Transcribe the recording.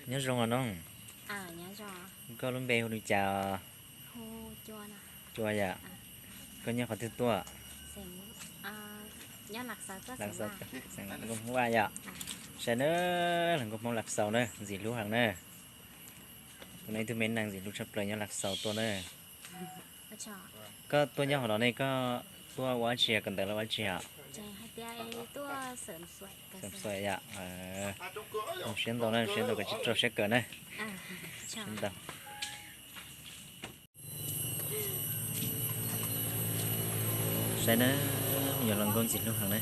Nyob zoo os noog. Koj lub npe hu li cas? Cua yom. Koj nyob qhov twg tuaj? Xeem Nkauj Hmoob Vaj yom. Saib na, hluas nkauj Hmoob Laj Xaus na, ntxim hlub heev na. Tus no ib tug me neeg ntxim hlub tshaj plaws nyob Laj Xaus tuaj na. Koj tuaj nyob hauv no ne, koj tuaj ua dab tsi, kawm ntawv los ua dab tsi hos? Xav xav yom. Zoo siab ntau na, zoo siab ntau koj tsis rau siab kawm na. Siab ntau. Saib na, me nyuam hluas nkauj ntxim hlub heev na.